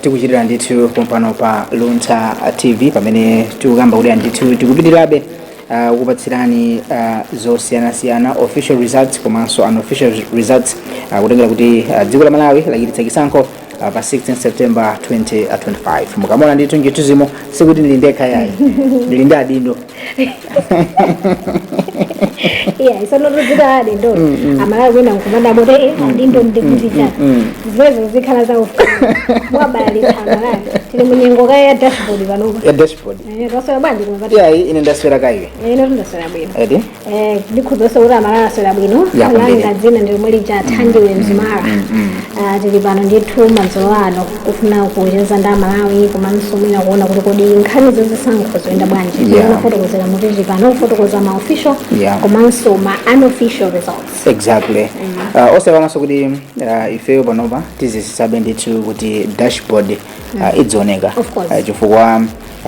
Tikuchitira ndithu pompano pa Luntha TV, pamene tikukamba kuti ndithu tikupitirabe kukupatsirani zosiyanasiyana, official results komanso unofficial results, kutengera kuti dziko la Malawi lachititsa chisankho pa 16 September 2025. Mukamona ndithu mchithunzimo, sikuti ndili ndekha yayi, ndili ndi adindo. Iya, isanotodzita adindo, Amalawi kwina nkumadabwa kuti adindo ndikuti chani. Zimenezo zikhala za ufumu, mwabalalitsa Amalawi. Tili munyengo kaya ya dashboard panopa. Ya dashboard. Taswera bwanji kumapati? Yayi, ine ndaswera kaiwe. Ine tundaswera bwino. Edi. Ndikhuzonso kuti Amalawi aswera bwino. Ya, kwambiri. Langa dzina ndi lomwe lija, Thandiwe Mzimara. Tili pano ndithu madzulo ano kufuna kucheza ndi Amalawi komanso mwina kuona kuti kodi nkhani zazisankho zoyenda bwanji. Kufotokozera mutiji pano, kufotokoza ma official komanso ma unofficial results. Exactly. Osayiwalanso kuti ifeyo panopa tizisisabe ndithu kuti dashboard idzioneka. Of course. Chifukwa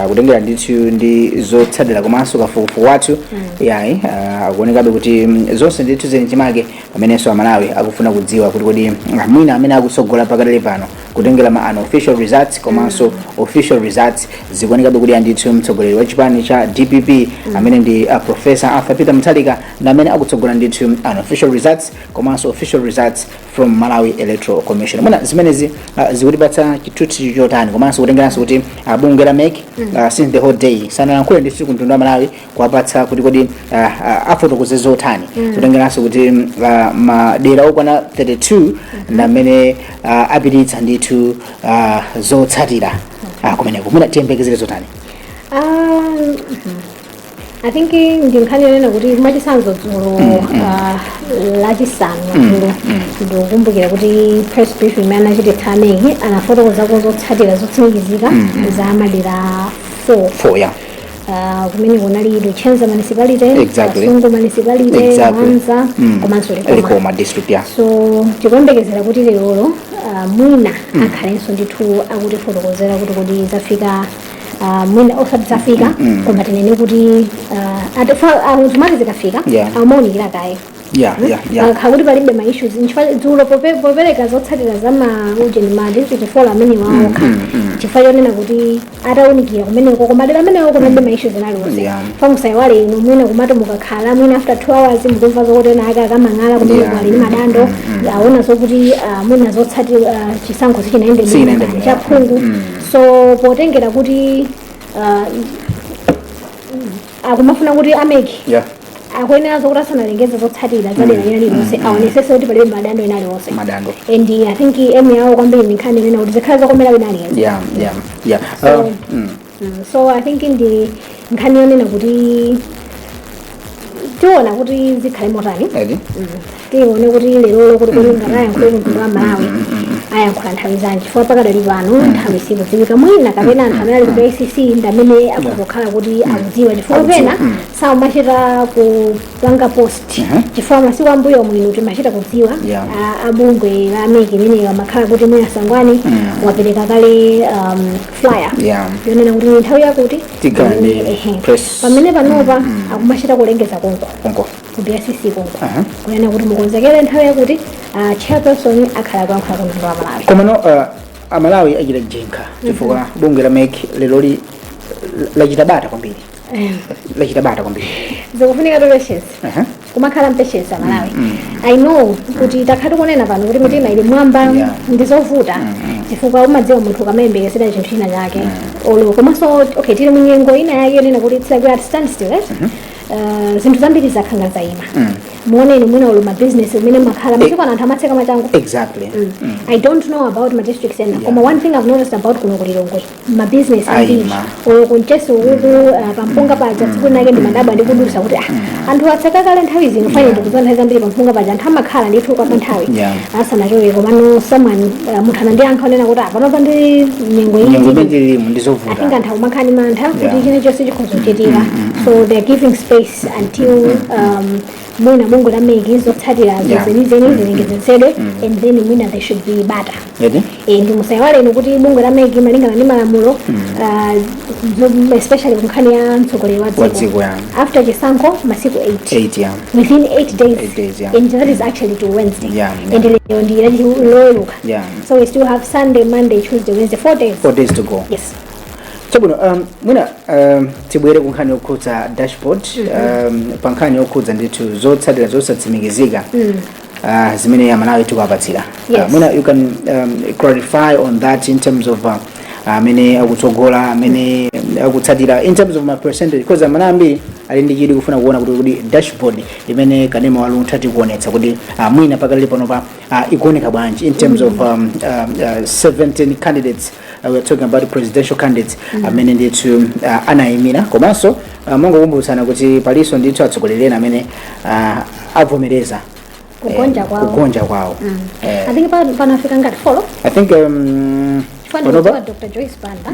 kutengera ndithu ndi zotsatira komanso kafukufuku wathu, yayi, akuonekabe kuti zonse ndithu zili chimake, pamenenso Amalawi akufuna kudziwa kuti kodi mwina amene akutsogola pakadali pano, kutengera ma unofficial results komanso official results, zikuonekabe kuti andithu mtsogoleri wa chipani cha DPP, amene ndi Professor Arthur Peter Mutharika, ndi amene akutsogola ndithu unofficial results komanso official results from Malawi Electoral Commission. Mwina zimenezi zikutipatsa chithunzi chotani, komanso kutengeranso kuti bungwe la MEC since the whole day sanalankhule ndithu ku mtundu wa Malawi kuwapatsa kuti kodi afotokoze zotani, kutengeranso kuti madera okwana 32 ndi amene apititsa ndithu zotsatira kumeneko? Mwina tiyembekezere zotani? I think ndi nkhani yonena kuti mwachitsanzo dzulo, Lachisanu dzulo, ndikukumbukira kuti press briefing imene anachititsa a MEC anafotokozako zotsatira zotsimikizika za madera 4. 4, yeah. Kumene kunali Luchenza Municipality, Kasungu Municipality, Mwanza komanso Likoma. Likoma District, yeah. So tikuyembekezera kuti lerolo mwina akhalenso ndithu akutifotokozera kuti kodi zafika, mwina osati zafika, koma tinene kuti zimati zikafika amawunikira kaye akakhala kuti palibe ma issues. Nchifukwa dzulo popereka zotsatira za ma ujeni, ma district 4 amene waokha, chifukwa chonena kuti atawunikira kumeneko, koma dera amenewo kunalibe ma issues aliwonse. Pamusayiwale inu, mwina kumati mukakhala mwina after 2 hours mukumva zokuti ena ake akamang'ala kumene kwali ndi madando, aona zokuti mwina zotsatira chisankho sichinayende bwino, Sichinayende bwino. Chaphungu. So potengera kuti akumafuna kuti a MEC akuyenera zokuti asanalengeze zotsatira za dera lina lililonse, aonesese kuti palibe madando ena aliwonse. Madando. And I think aim yawo kwambiri ndi nkhani imene kuti zikhale zokomera wina aliyense. So, so I think ndi nkhani yonena kuti tiona kuti zikhale motani. Edi. Tione kuti lerolo kuti kodi ngati ayankhule mtundu wa Malawi, ayankhula nthawi zanji, chifukwa pakadali pano nthawi sikudziwika. Mwina kapena anthu amene ali ku BICC ndi amene akuzokhala kuti akudziwa, chifukwa pena samachita kupanga post, chifukwa masiku ambuyo mwino timachita kudziwa. Abungwe la MEC imeneyo amakhala kuti mwina Sangwani wapereka kale flyer yonena kuti nthawi yakuti Tigana ndi press. Pamene panopa akumachita kulengeza konko konko ku BICC konko, kunena kuti mukonzekere nthawi yakuti chairperson akhala kuyankhula ku mtundu wa Malawi. Komano Amalawi achita jenkha chifukwa bungwe la MEC leloli lachita bata kwambiri, lachita bata kwambiri. Zikufunika to patience, kumakhala mpatience Amalawi. I know kuti takhala tikunena pano kuti mitima ili mwamba. Ndizovuta chifukwa umadziwa munthu ukamayembekezera chinthu china chake olo komanso, okay, tili munyengo ina yake yonena kuti it's like we are at standstill, right? Zinthu zambiri zakhanga zayima. Muoneni mwina olo mabizinesi umene makhala masiku ano, anthu amatseka machangu. I don't know about ma districts ena, koma one thing I've noticed about kuno kuLilongwe, ma business ambiri Ayima. olo kuncheso uku, pampunga paja, tsiku linake ndimadabwa ndikudusa kuti anthu atseka kale nthawi zino. Fine, ndikudziwa nthawi zambiri pampunga paja anthu amakhala ndithu kwa nthawi asanachoke, komano someone, munthu anandiyankha onena kuti panopa ndi nyengo iyi nyengo ndili imene tilimo I think ndizovuta. Anthu akumakhala ndi mantha kuti chilichonse chikhoza kuchitika, so they're giving space until mwina bungwe la MEC zotsatirazo zenizeni zilengezedwe, and then mwina there should be bata. Eti. Ndi musayiwaleni kuti bungwe la MEC, malingana ndi malamulo, Especially kunkhani ya mtsogoleri wa Wa dziko. Dziko, yeah. After chisankho masiku 8. 8, yeah. Within 8 days. 8 days, yeah. And that is actually to Wednesday. And lero ndi Loweruka. So we still have Sunday, Monday, Tuesday, Wednesday, 4 days. 4 days to go. Yes. Chabwino, mwina tibwere ku nkhani yokhudza dashboard, pa nkhani yokhudza ndithu zotsatira zosatsimikizika zimene Amalawi tikuwapatsira. Yes. Mwina you can clarify on that in terms of amene akutsogola, amene akutsatira, in terms of ma percentage, because Amalawi ambiri ali ndi chidwi kufuna kuona kuti dashboard imene kanema wa Luntha tikuonetsa kuti mwina pakali panopa ikuoneka bwanji in terms of 17 candidates. We are talking about presidential candidates amene ndithu anayimira, komanso mongokumbutsana kuti palinso ndithu atsogoleri ena amene avomereza Kugonja kwawo. Kugonja kwawo. I think panafika ngati 4. I think Chifukwa panopa ndikudziwa Dr Joyce Banda,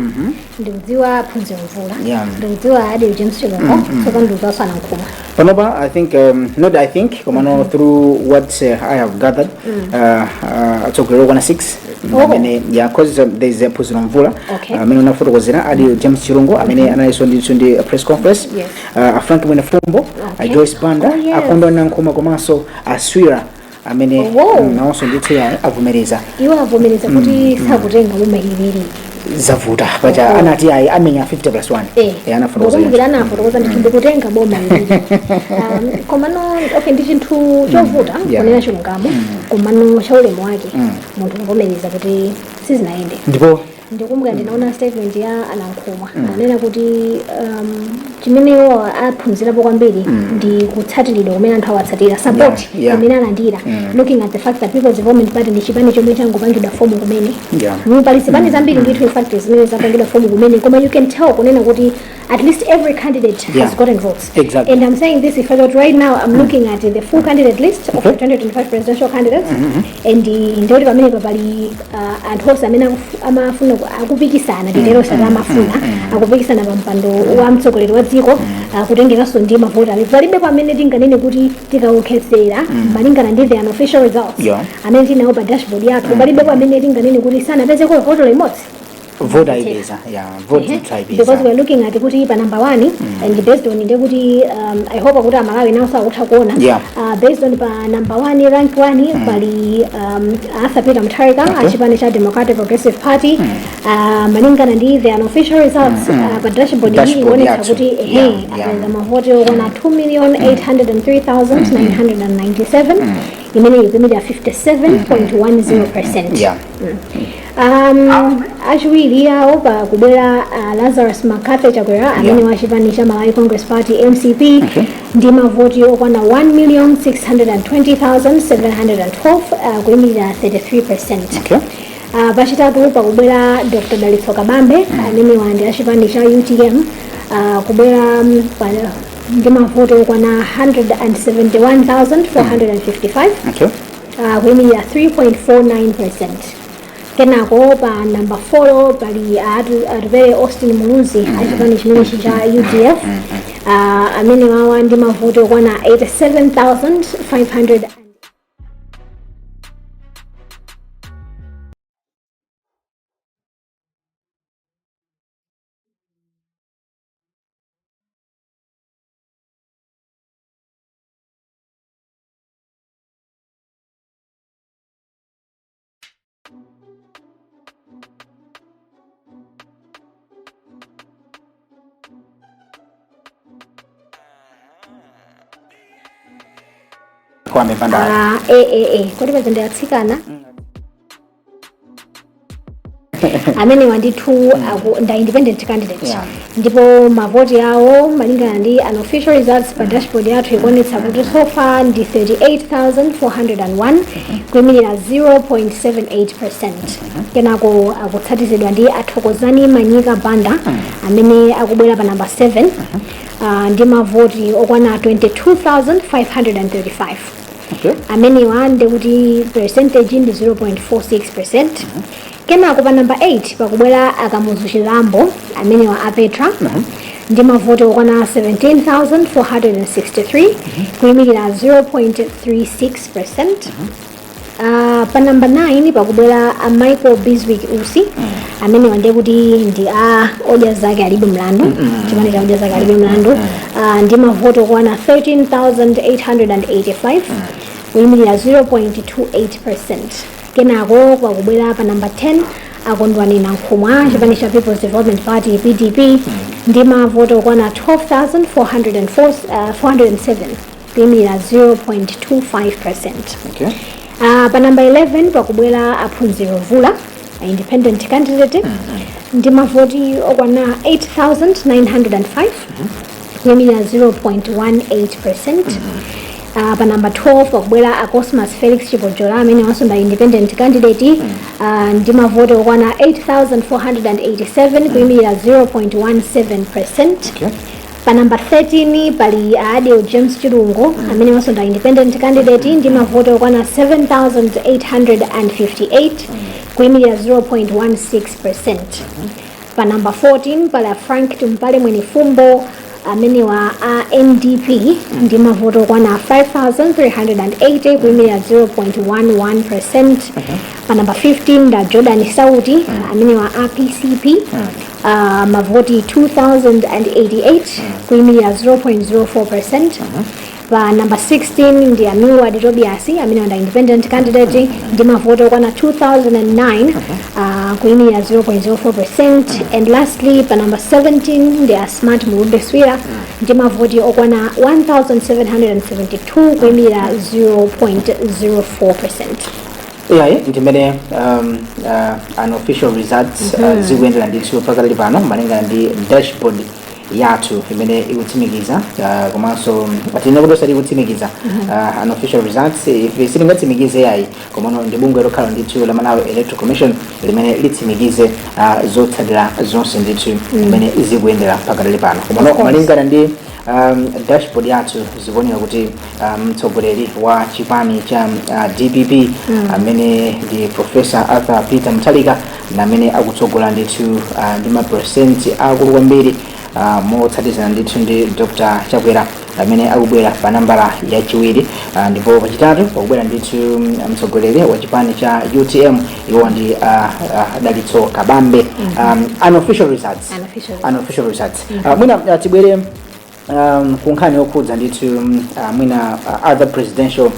ndikudziwa Phunziro Mvula, ndikudziwa Adil James Chilungo, so ndikudziwa a Nankhumwa. Panopa, I think, not I think, komano through what I have gathered, atsogoleri okwana 6 amene, yeah, cause there is a Phunziro Mvula amene unafotokozera, ali James Chilungo amene analinso ndithu ndi press conference, a Frank Mwenefumbo, a Joyce Banda, a Kondwani Nankhumwa, komanso a Swira amene nawonso ndithu ya avomereza. Iwo avomereza kuti sakutenga boma ilili. Zavuta pacha anati ayi, amenya 50 plus 1. Anafotokozera. Ngokumbukira anafotokoza ndithu, ndikutenga boma ilili. Komano okay, ndi chinthu chovuta kunena chilungamo, komano cha ulemu wake munthu kuvomereza kuti sizinayende. Ndipo Ndikumbukira ndinaona statement ya a Nankhumwa, anena kuti chimene iwo aphunzirapo kwambiri ndi kutsatiridwa kumene anthu awatsatira, support imene alandira, looking at the fact that People's Development Party ndi chipani chomwe changopangidwa form kumene. Pali zipani zambiri ndithu, in fact, zimene zapangidwa form kumene, koma you can tell kunena kuti at least every candidate has gotten votes. And I'm saying this if I got right now, I'm looking at the full candidate list of the 2025 presidential candidates, and ndiyoti pamenepa pali anthu onse amene amafuna akupikisana, titero sati amafuna, akupikisana pa mpando wa mtsogoleri wa dziko, kutengeranso ndi mavoti amene palibe pamene tinganene kuti tikaonkhetsera malingana ndi the unofficial results amene tinawo pa dashboard yathu, palibe pamene tinganene kuti sanapezeko voto limodzi. Vote ayipeza, yeah, vote ayipeza. Because we're looking at kuti pa number one, and based on ndekuti I hope kuti Amalawi nawo sakutha kuona, based on pa number one, rank one, pali Arthur Peter Mutharika, achipani cha Democratic Progressive Party, malingana ndi the unofficial results pa dashboard iyi Dashboard ikuonetsa yathu. kuti ehe, apeza mavoti okwana 2,803,997, imene ikuimira 57.10%. Achiwiri awo pakubwera Lazarus McCarthy Chakwera amene wa chipani cha Malawi Congress Party, MCP, ndi mavoti okwana 1,620,712, kuyimirira 33%. Pachitatu pakubwera Dr Dalitso Kabambe amene wandi achipani cha UTM, kubwera ndi mavoti okwana 171,455, kuyimirira 3.49%. Kenako pa number 4 pali Atupele Austin Muluzi achipani chimenechi cha UDF, amene wawa ndi mavoti okwana 87,500. Kwame Banda. Kodi paja ndi atsikana amene wandithu nda independent candidate, ndipo mavoti awo malingana ndi unofficial results pa dashboard yathu ikuonetsa kuti so far ndi 38,401, kuyimirira 0.78%. Kenako akutsatizidwa ndi Athokozani Manyika Banda amene akubwera pa number 7, ndi mavoti okwana 22,535. Amenewa ndikuti percentage ndi 0.46%. Kenako pa number 8 pakubwera a Kamuzu Chilambo amenewa a Petra ndi mavoti okwana 17,463, kuyimirira 0.36%. Pa namba 9 pakubwera a Michael Biswick Usi, amene ndiye kuti ndi a Odya Zake Alibe Mlandu, chipani cha Odya Zake Alibe Mlandu, ndi mavoti okwana 13,885, kuyimirira 0.28%. Kenako pakubwera pa namba 10 a Kondwani Nankhumwa, chipani cha People's Development Party, PDP, ndi mavoti okwana 12,404, 407, kuyimirira 0.25%. Pa namba 11 pakubwera a Phunziro Mvula, a independent candidate, ndi mavoti okwana 8905, kuyimirira 0.18%. Pa namba 12 pakubwera a Cosmas Felix Chipojola, amene wanso ndi independent candidate, ndi mavoti okwana 8487, kuyimirira 0.17%. Pa namba 13 pali Adil James Chilungo, amene wanso ndi independent candidate, ndi mavoti okwana 7858, kuyimirira 0.16%. Pa namba 14 pali a Frank Tumpale Mwenifumbo, amene wa a NDP, ndi mavoti okwana 5380, kuyimirira 0.11%. Pa namba 15 nda Jordan Sauti, amene wa a PCP, mavoti 2088, kuyimirira 0.04%. Pa namba 16 ndi a Milward Tobias, amene wanda independent candidate, ndi mavoti okwana 2009, kuyimirira 0.04%. And lastly, pa namba 17 ndi a Smart Mulumbe Swira, ndi mavoti okwana 1772, kuyimirira 0.04%. Iyayi, ndimene unofficial results zikuyendera ndithu pakali pano, malingana ndi dashboard yathu imene ikutsimikiza, komanso tine kuti osati ikutsimikiza unofficial results, ife sitingatsimikize yayi, komano ndi bungwe lokhala ndithu la Malawi Electoral Commission limene litsimikize zotsatira zonse ndithu imene zikuyendera pakadali pano. Komano Of course. malingana ndi dashboard yathu, zikuoneka kuti mtsogoleri wa chipani cha DPP, amene ndi Professor Arthur Peter Mutharika, namene akutsogola ndithu ndi maperesenti akulu kwambiri, motsatizana ndithu ndi Dr Chakwera amene akubwera pa nambala yachiwiri, ndipo pachitatu pakubwera ndithu mtsogoleri wa chipani cha UTM, iwo ndi Dalitso Kabambe. Unofficial results. Unofficial. Unofficial results. Mwina tibwere ku nkhani yokhudza ndithu mwina other presidential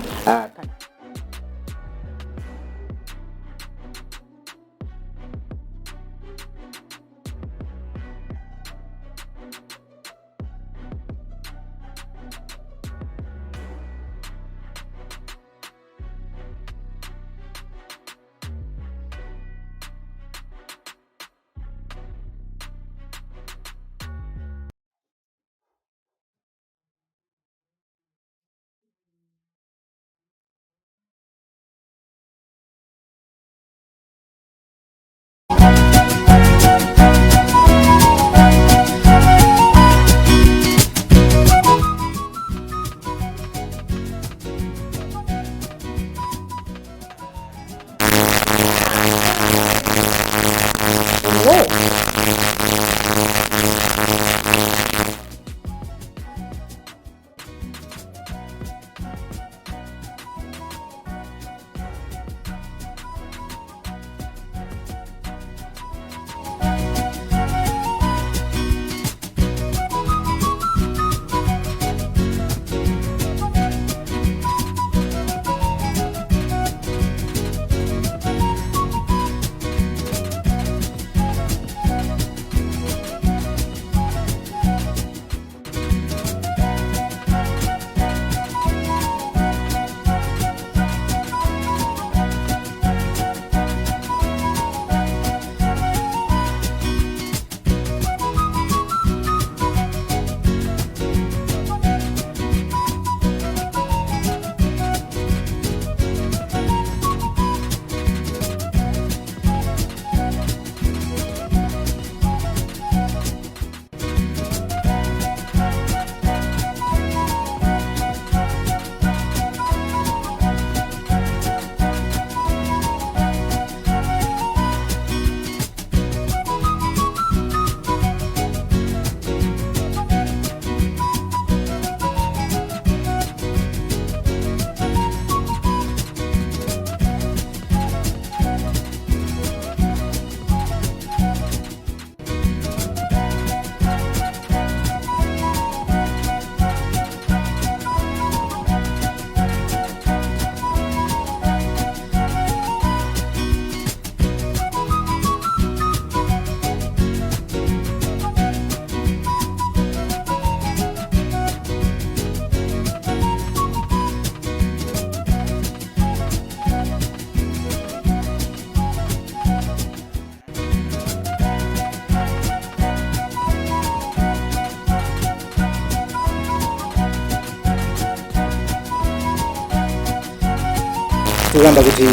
Tikukamba kuti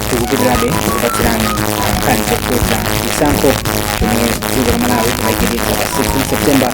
tikupitirabe kukupatsirani nkhani zokhudza chisankho chomwe dziko la Malawi lachititsa pa 16 September.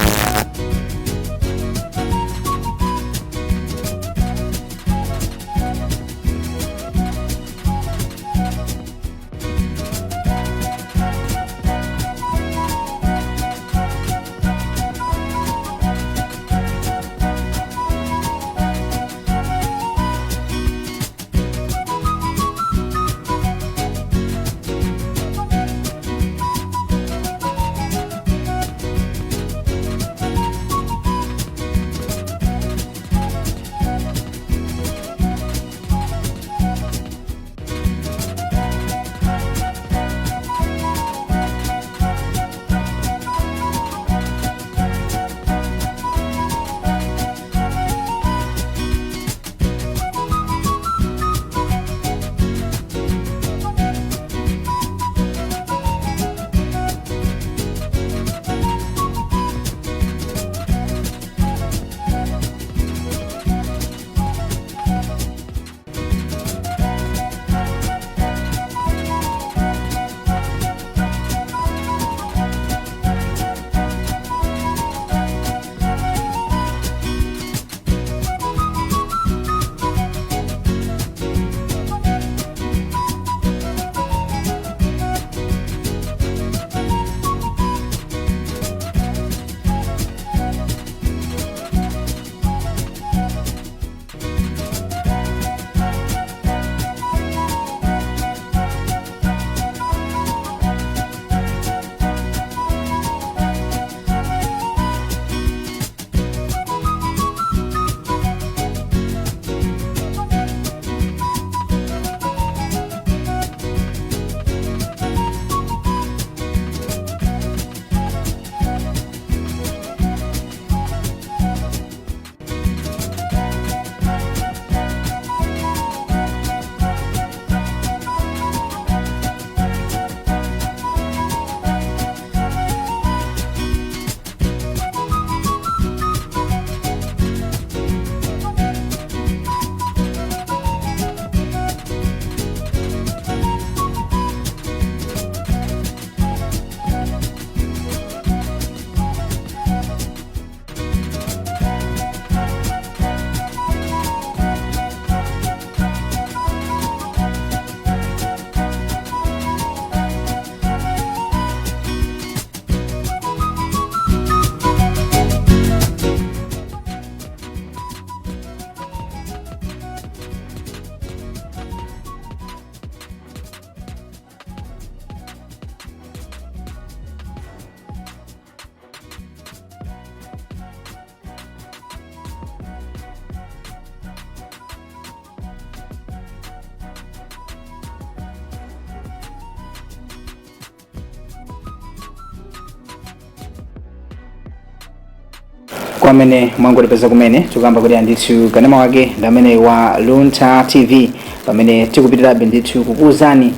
Kwa amene mwangotipeza kumene, tikuyamba kuti ndithu kanema wake ndi amene wa Luntha TV, pamene tikupitirabe ndithu kukuwuzani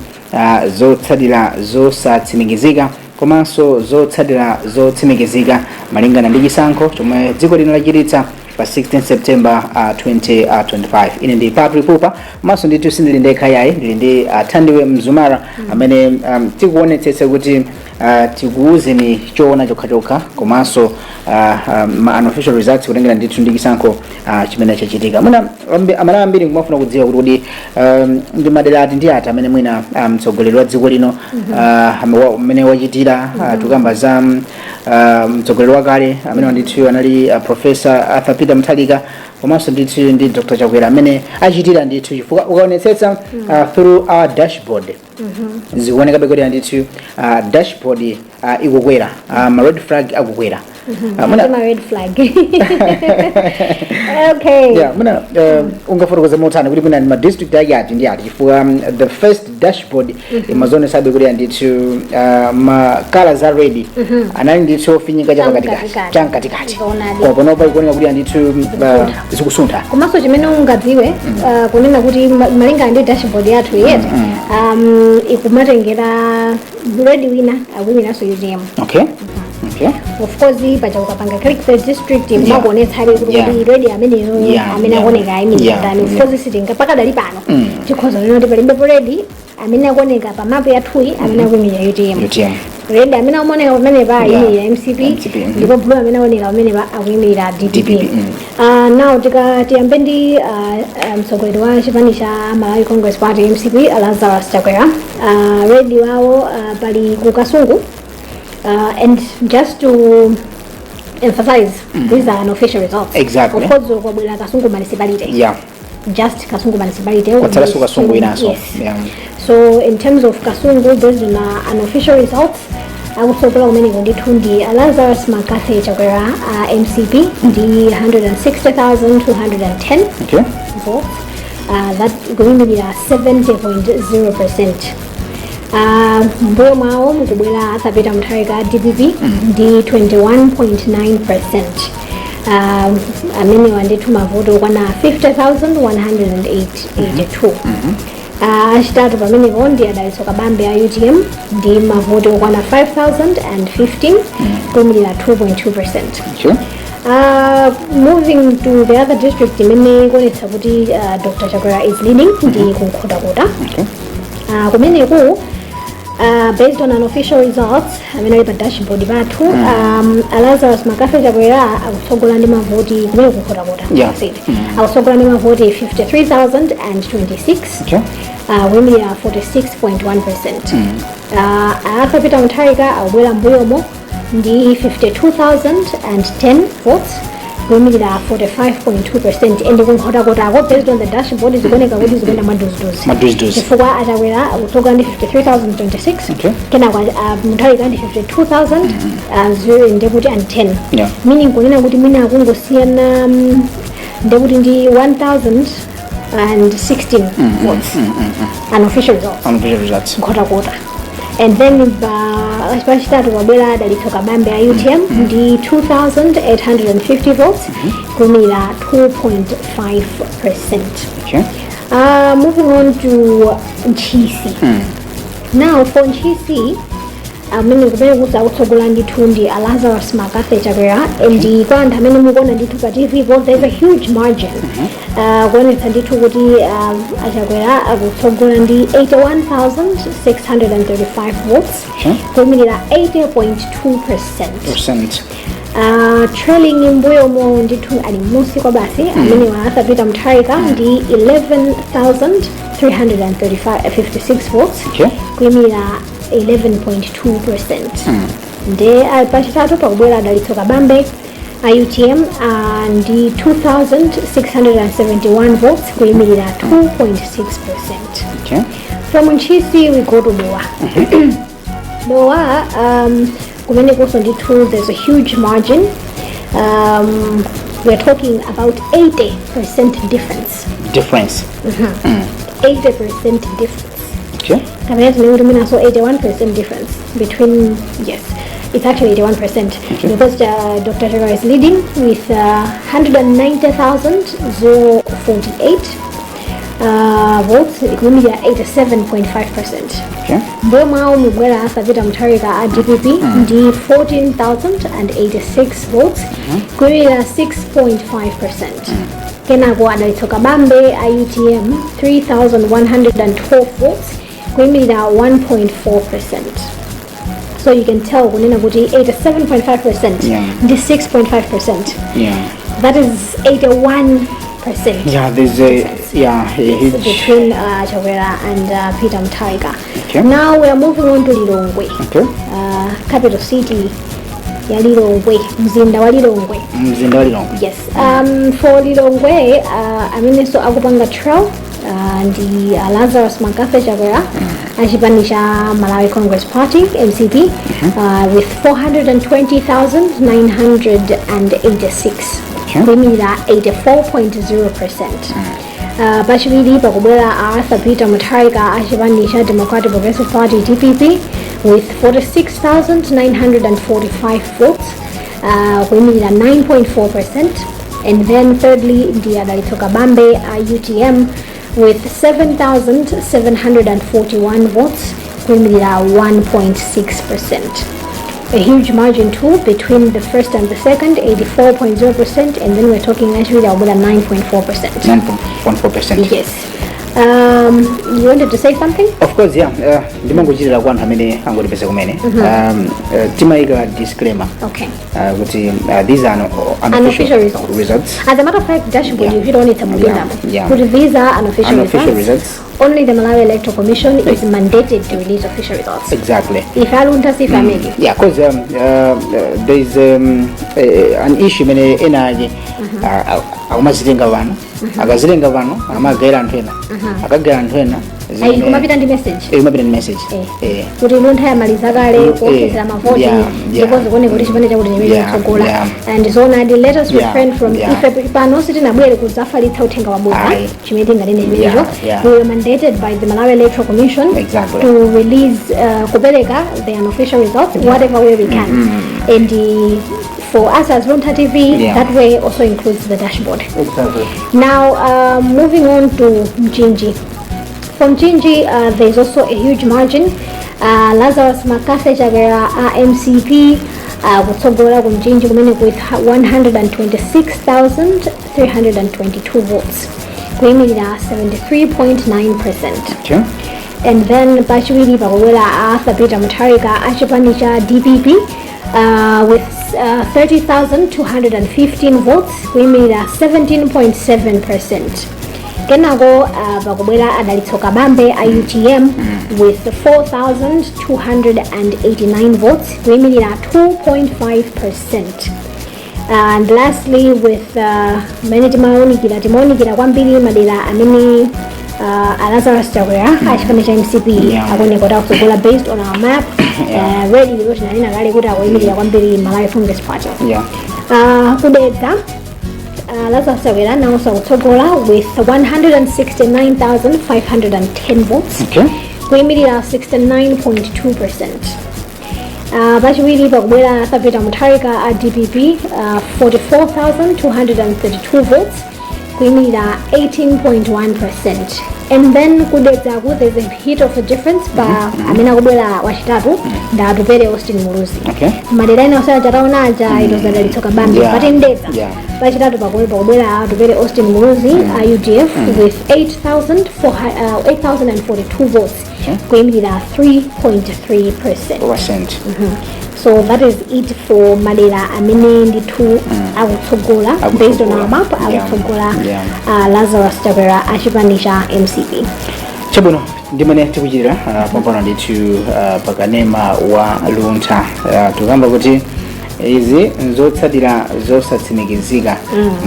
zotsatira zosatsimikizika komanso zotsatira zotsimikizika malingana ndi chisankho chomwe dziko lino lachititsa pa 16 September 2025. Ine ndi Patrick Pupa, komanso ndithu sindili ndekha yayi, ndili ndi Thandiwe Mzumara amene tikuonetsetsa kuti tikuwuzeni choona chokhachokha komanso ma unofficial results kutengera ndithu ndi chisankho chimene chachitika. Mwina Amalawi ambiri kumafuna kudziwa kuti kodi ndi madera ati ndi ati amene mwina mtsogoleri wa dziko lino amene wachitira. Tikamba za mtsogoleri wakale amene ndithu anali Professor Arthur Peter Mutharika komanso ndithu ndi Dr Chakwera amene achitira ndithu, chifukwa ukaonetsetsa through our dashboard zikuonekabe kuti ndithu dashboard ikukwera, ma red flag akukwera. Ma red flag, okay. Yeah, mwina ungafotokoze motani kuti mwina ndi ma district ake ati ndi ati, chifukwa the first dashboard imazonesabe kuti ndithu ma colors za red anali ndithu ofinyika chapakatikati. Chamkatikati. Chamkatikati. Zoonadi. Koma panopa ikuoneka kuti ndithu zikusuntha. Komanso chimene ungadziwe kunena kuti malingana ndi dashboard yathu yeti ikumatengera red wina akuyimiranso UTM. Okay. Okay. Of course, paja ukapanga click the district, kumakuonetsabe kuti kuti red ameneyo amene akuoneka ayimirira ndani. Of course, sitinga pakadali pano tikhoza kunena kuti palibepo red amene akuoneka pa mapu yathuyi amene akuyimirira UTM. UTM. Red amene amaoneka pamenepa ayimirira MCP, MCP, ndipo blue amene aoneka pamenepa akuyimirira DPP. DPP. Now tiyambe ndi mtsogoleri wa chipani cha Malawi Congress Party, MCP, Lazarus Chakwera. Red wawo pali ku Kasungu, and just to emphasize, these are unofficial results. Exactly. Of course, kwabwera Kasungu municipality, just Kasungu municipality. Kwatsalaso Kasungu inaso. Yes. So in terms of Kasungu, based on unofficial results, akutsogola kumeneko ndithu ndi Lazarus McCarthy Chakwera, MCP, ndi 160,210 votes, that kuyimirira 70.0%. Mbuyo mwawo mukubwera Arthur Peter Mutharika, DPP, ndi 21.9%. Amenewa ndithu mavoto okwana 50,182. Achitatu pamenepo ndi Adalitso Kabambe a UTM ndi mavoto okwana 5015, kuyimirira 2.2%. Moving to the other district imene ikuonetsa kuti Dr. Chakwera is leading ndi kuNkhotakota. Kumeneku, based on unofficial results amene ali pa dashboard pathu, Lazarus McCarthy Chakwera akutsogola ndi mavoti kumene kuNkhotakota, akutsogola ndi mavoti 53,026, kuyimirira 46.1%. Arthur Peter Mutharika akubwera mbuyomo ndi 52,010 votes, kuyimirira 45.2%. And kuNkhotakotako, based on the dashboard, zikuoneka kuti zikuyenda mwaduziduzi, Mwaduziduzi. chifukwa aChakwera akutsogola ndi 53,026, kenako Mutharika ndi 52,000 zero ndekuti and 10, meaning kunena kuti mwina akungosiyana ndekuti ndi 1016 votes, unofficial results. Unofficial results. Nkhotakota. And then pachitatu pabwera Dalitso Kabambe a UTM ndi 2850 votes, kuyimirira 2.5%. Moving on to Ntchisi. Now for Ntchisi, amene kumene kuti akutsogola ndithu ndi a Lazarus McCarthy Chakwera, and kwa anthu amene mukuona ndithu pa TV po, there's a huge margin, kuonetsa ndithu kuti aChakwera akutsogola ndi 81,635 votes, kuyimirira 80.2%. Percent. Trailing mbuyomo ndithu ali musi kwa basi amene wa Arthur Peter Mutharika ndi 11,356 votes, kuyimirira 11.2%. Nde pachitatu pakubwera Adalitso Kabambe a UTM ndi 2671 votes, kuyimirira 2.6%. From Ntchisi we go to Dowa. Dowa, kumene kuso ndithu there's a huge margin. We're talking about 80% difference. Difference. 80% difference. Kapena tinene kuti mwinaso 81% difference between, yes, it's actually 81%, because Dr. Chakwera is leading with 190,048 votes, kuyimirira 87.5%. Mbuyo mwawo mubwera Arthur Peter Mutharika a DPP ndi 14,086 votes, kuyimirira 6.5%. Kenako Adalitso Kabambe a UTM, 3112 votes, kuyimirira 1.4%. So you can tell kunena kuti 87.5% ndi 6.5%, that is 81% Yeah, there's a yeah a huge between Chakwera and Peter Mutharika. Now we are moving on to Lilongwe, capital city ya Lilongwe, mzinda wa Lilongwe. Mzinda wa Lilongwe. Yes. For Lilongwe, amenenso akupanga trail ndi Lazarus McCarthy Chakwera achipani cha Malawi Congress Party, MCP, with 420,986, kuyimirira 84.0%. Pachiwiri pakubwera Arthur Peter Mutharika achipani cha Democratic Progressive Party, DPP, with 46,945 votes, kuyimirira 9.4%. And then thirdly ndi Adalitso Kabambe a UTM with 7,741 votes, kuyimirira 1.6%. A huge margin too between the first and the second, 84.0%, and then we're talking actually about 9.4%. 9.4%. Yes. You wanted to say something? Of course, yeah. Ndimangochitira kwa anthu amene angotipeza kumene, timayika disclaimer kuti these are unofficial unofficial results. Results. As a matter of fact, dashboard, if you don't need to Kuti these are unofficial unofficial results. Results. Only the Malawi Electoral Commission is mandated to release official results. Exactly. Ife a Luntha sife a MEC. Yeah, because there's an issue imene ena ake akumazitenga pano, akazitenga pano amagayira anthu ena, akagayira anthu ena. Ayi, kumapita ndi message. Kumapita ndi message. Kuti Luntha yamaliza kale kuonjezera mavoti, ndipo zikuoneka kuti chipani chakuti chimene chikutsogola. And zoonadi, let us refrain from, ife pano sitinabwere kudzafalitsa uthenga wabodza. Ayi. Chimene tinganene chimenecho, we were mandated by the Malawi Electoral Commission to release, kupereka the unofficial results whatever way we can, and for us as Luntha TV, that way also includes the dashboard. Now, moving on to Mchinji. For Mchinji, there's also a huge margin. Lazarus McCarthy Chakwera, MCP, kutsogola ku Mchinji kumene with 126,322 votes, kuyimirira 73.9%. And then pachiwiri pakubwera Arthur Peter Mutharika achipani cha DPP with 30,215 votes, kuyimirira 17.7%. Kenako pakubwera a Dalitso Kabambe a UTM with 4,289 votes, kuyimirira 2.5%. And lastly, with mene timawunikira kwambiri madera amene Lazarus Chakwera achipani cha MCP akuoneka kuti akutsogola based on our map. Ready lero tinanena kale kuti akuyimirira kwambiri Malawi Congress Party. Ku Dedza, Lazarus Chakwera nawonso akutsogola with 169,510 votes, kuyimirira 69.2%. Pachiwiri pakubwera Arthur Peter Mutharika a DPP, 44,232 votes, kuyimirira 18.1%. And then ku Dedzaku there's a hit of a difference pa amene akubwera wachitatu ndi Atupele Austin Muluzi. Madera ena osaya chataona aja, it was a Dalitso Kabambe, but in Dedza, pachitatu pakubwera Atupele Austin Muluzi a UDF with 8,042 votes, kuyimirira 3.3%. Percent. So that is it for madera amene ndithu akutsogola based on our map, akutsogola Lazarus Chakwera achipani cha MCP. Chabwino, ndimene tikuchitira pompano ndithu pakanema wa Luntha. Tikamba kuti izi nzotsatira zosatsimikizika,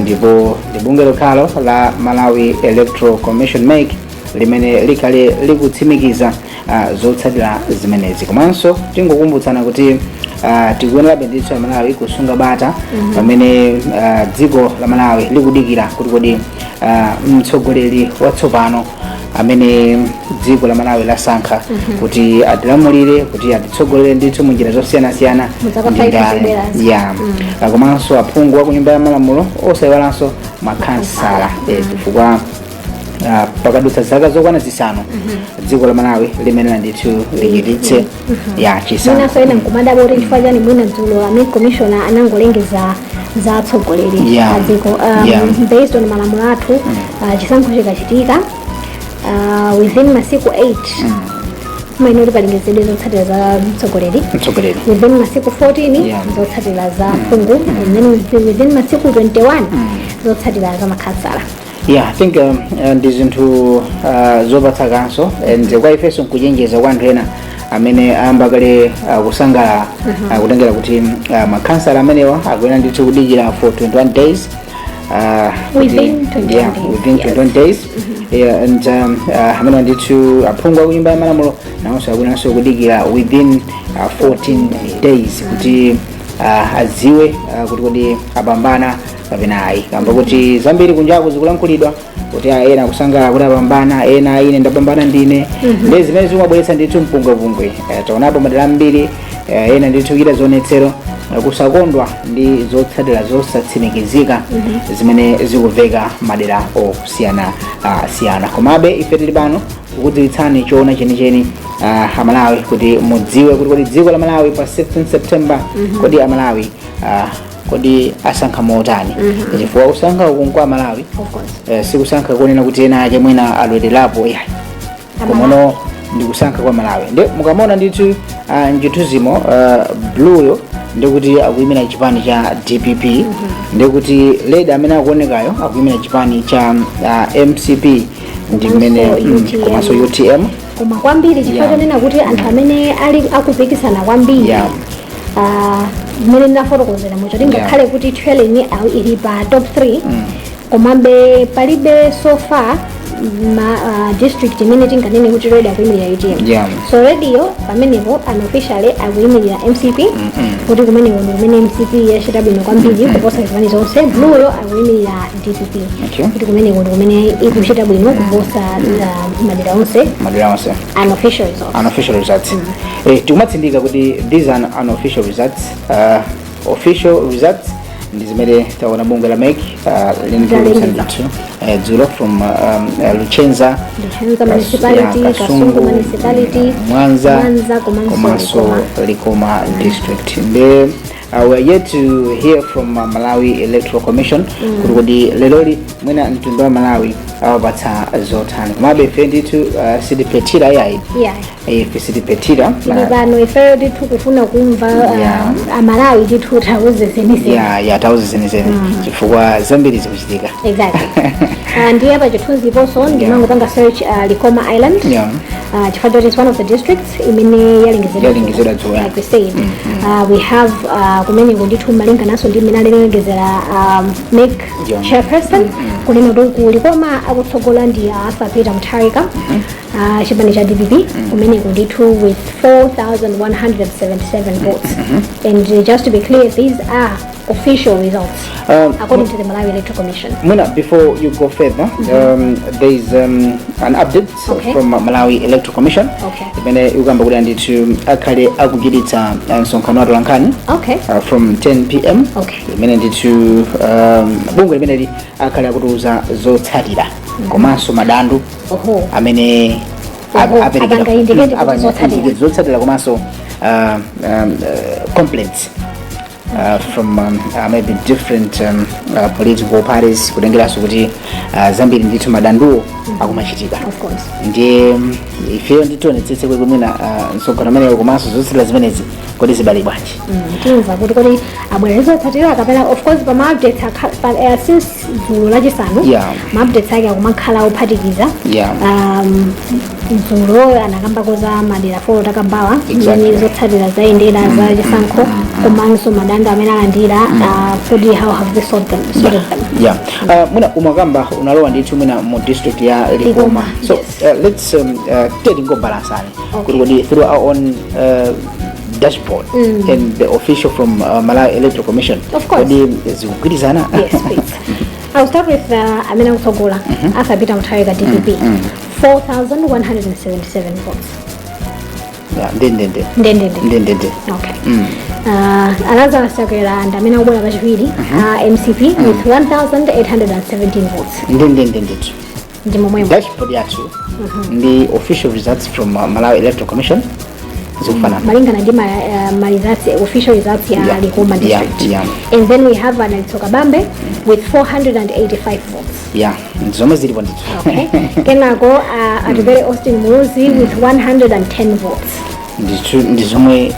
ndipo ndi bungwe lokhalo la Malawi Electoral Commission, MEC, limene likhale likutsimikiza zotsatira zimenezi. Komanso tingokumbutsana kuti tikuyenerabe ndithu Malawi kusunga bata pamene dziko la Malawi likudikira kuti kodi mtsogoleri watsopano amene dziko la Malawi lasankha kuti atilamulire, kuti atitsogolere ndithu munjira zosiyanasiyana Muzaka ndi 5 ndani. zikubwerazi. Ya. Komanso aphungu a ku nyumba ya malamulo, osayiwalanso makhansala, chifukwa pakadutsa zaka zokwana 5 dziko la Malawi limenera ndithu lichititse ya chisankho. Mwinaso ena nkumadabwa kuti chifukwa chani mwina dzulo a commissioner anangolengeza za atsogoleri a dziko. Based on malamulo athu, chisankho chikachitika, within masiku 8 mayenera kuti palengezedwe zotsatira za mtsogoleri. Mtsogoleri. Within masiku 14 zotsatira za phungu, and then within masiku 21 zotsatira za makhansala. Yeah, I think ndi zinthu zopatsa kaso, and kwa ifenso nkuchenjeza kwa anthu ena amene ayamba kale kusangalala, kutengera kuti makhansala amenewa akuyenera ndithu kudikira for 21 days, Within 21 days, within yes. 21 days, yeah, and amene ndithu aphungu aku nyumba ya malamulo nawonso akuyeneranso kudikira within 14 days kuti adziwe kuti kodi apambana kapena ayi, kamba kuti zambiri kunjaku zikulankhulidwa kuti ena kusangalala kuti apambana, ena ine ndapambana ndine, ndi zimene zimabweretsa ndithu mpungwepungwe. Taonapo madera ambiri, ena ndithu kuchita zionetsero, kusakondwa ndi zotsatira zosatsimikizika zimene zikuveka madera osiyana siyana. Komabe ife tili pano. Kukudziwitsani choona chenicheni, Amalawi, kuti mudziwe kuti kodi dziko la Malawi pa 16 September, kodi Amalawi kodi asankha motani? Chifukwa kusankha uku kwa Malawi. Of course. Sikusankha kunena kuti ena ake mwina alwererapo, yayi, komono ndikusankha kwa Malawi. Ndi mukamona ndithu mchithunzimo, blueyo ndikuti akuyimira chipani cha DPP, ndikuti red amene akuonekayo akuyimira chipani cha MCP, ndi mmene Komanso UTM. Komanso UTM. Koma kwambiri chifukwa chonena kuti anthu amene ali akupikisana kwambiri, mmene ndinafotokozera mucho, tingakhale kuti trailing awu ili pa top 3, komabe palibe so far ma district imene tinganene kuti red akuyimirira UTM. So redyo pamenepo unofficially akuyimirira MCP, kuti kumeneko ndi kumene MCP yachita bwino kwambiri kuposa zipani zonse. Blueyo akuyimirira DPP, kuti kumeneko ndi kumene ikuchita bwino kuposa madera onse. Madera onse. Unofficial results. Unofficial results. Tikumatsindika kuti these are unofficial results. Official results ndi zimene taona bungwe la MEC Lalengeza. ndithu dzulo from Luchenza, Luchenza Municipality, yeah, Kasungu Municipality, Mwanza, Mwanza komanso komanso Likoma. Likoma District. Nde we are yet to hear from Malawi Electoral Commission kuti kodi leloli mwina mtundu wa Malawi awapatsa zotani. Komabe ife ndithu sitipetira yayi. Ife sitipetira. Tili pano ifeyo ndithu kufuna kumva Amalawi ndithu tauze zenizeni. Ya, tauze zenizeni, chifukwa zambiri zikuchitika. Exactly. Ndiye pa chithunziponso ndimangopanga search Likoma Island, chifukwa choti it's one of the districts imene yalengezedwa. Yalengezedwa dzulo, yeah. Like we said, we have kumeneko ndithu malingananso ndi mmene alengezera MEC chairperson kunena kuti ku Likoma akutsogola ndi Arthur Peter Mutharika, chipani cha DPP, kumeneko ndithu with 4177 votes. And just to be clear, these are official results according to the Malawi Electoral Commission. Muna, before you go further, there is an update from Malawi Electoral Commission imene ikuyamba kuti ndithu akhale akuchititsa msonkhano wa atolankhani from 10 p.m., imene ndithu bungwe limeneli akhale akutiuza zotsatira komanso madandaulo amene aperekedwa. Apanga indicate kuti Apanga zotsatira. indicate zotsatira komanso complaints from maybe different political parties, kutengeranso kuti zambiri ndithu madandaulo akumachitika. Of course. Ndiye ifeyo nditionetsetse kuti mwina msonkhano umenewo komanso zotsatira zimenezi kodi zibali bwanji. Timva kuti kodi abwera zotsatira kapena, of course, pa ma updates since dzulo Lachisanu, ma updates ake akumakhala ophatikiza. Dzulo anakambako za madera 4 takambawa, mmene zotsatira zayendera za chisankho komanso madandaulo amene alandira, kodi how have they sorted them? Yeah, mwina umakamba unalowa ndithu mwina mu district ya Likoma. Likoma, So yes. Let's tingobalanceani kuti kodi through our own dashboard and the official from Malawi Electoral Commission, Of course. kodi zikugwirizana? Yes, please. I'll start with amene akutsogola, Arthur Peter Mutharika, DPP, 4177 votes. Yeah, ndendende. Ndendende. Ndendende. Okay. Lazarus Chakwera ndi amene akubwera pachiwiri, MCP, with 1817 votes. Ndendende ndithu. Ndi momwemo. Dashboard yathu ndi official results from Malawi Electoral Commission zikufanana. Malingana ndi ma results, official results ya Likoma District. And then we have Dalitso Kabambe with 485 votes. Yeah, zomwe zilipo ndithu. Okay. Kenako Atupele Austin Muluzi with 110 votes. Ndithu, ndi zomwe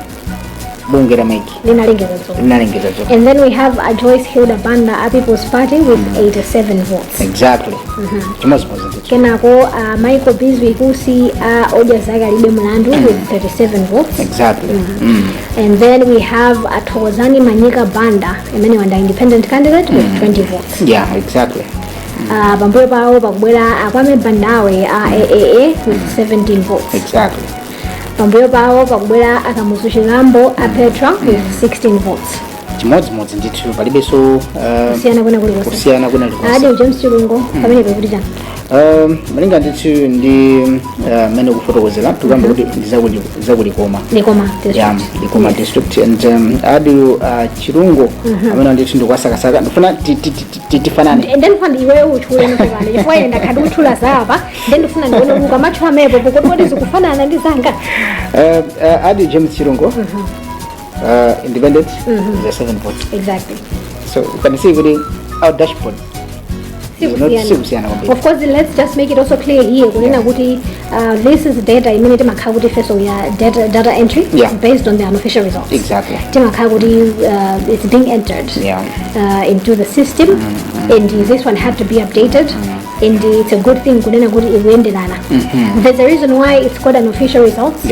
bungwe la MEC linalengeza dzulo. Linalengeza dzulo. And then we have Joyce Hilda Banda, a People's Party, with 87 votes. Exactly, chimodzimodzi ndithu. Kenako Michael Bizwick Usi, Odya Zake Alibe Mlandu, with 37 votes. And then we have Thokozani Manyika Banda, amene wanda independent candidate, with 20 votes. Pambuyo pawo pakubwera Akwame Bandawe a AAA with 17 votes. Pambuyo pawo pakubwera Akamuzu Chibambo a Petra with 16 votes. Chimodzimodzi ndithu, palibenso kusiyana kwena kulikonse. Kusiyana kwena kulikonse. Adi James Chilungo pamene pakuti chani? Malinga ndithu ndi mmene kufotokozera, tikuyamba kuti ndi zakulikoma. Likoma district. Yeah, Likoma district and adu Chirungo amene ndithu ndikuwasakasaka, ndifuna tifanane. Ndifuna iweyo utchule nokupana, chifukwa ine ndakhala ndikutchula zapa, then ndifuna ndione kuti ukamatchula mepo kuti kodi zikufanana ndi zanga. Adu James Chirungo, independent, is a 7 vote. So you can see kuti our dashboard is not sikusiyana kwambiri. Of course, let's just make it also clear here kunena kuti this is data imene timakhala kuti ifeso ya data entry based on the unofficial results. Timakhala kuti it's being entered into the system, and this one had to be updated, and it's a good thing kunena kuti ikuyenderana. There's a reason why it's called unofficial results.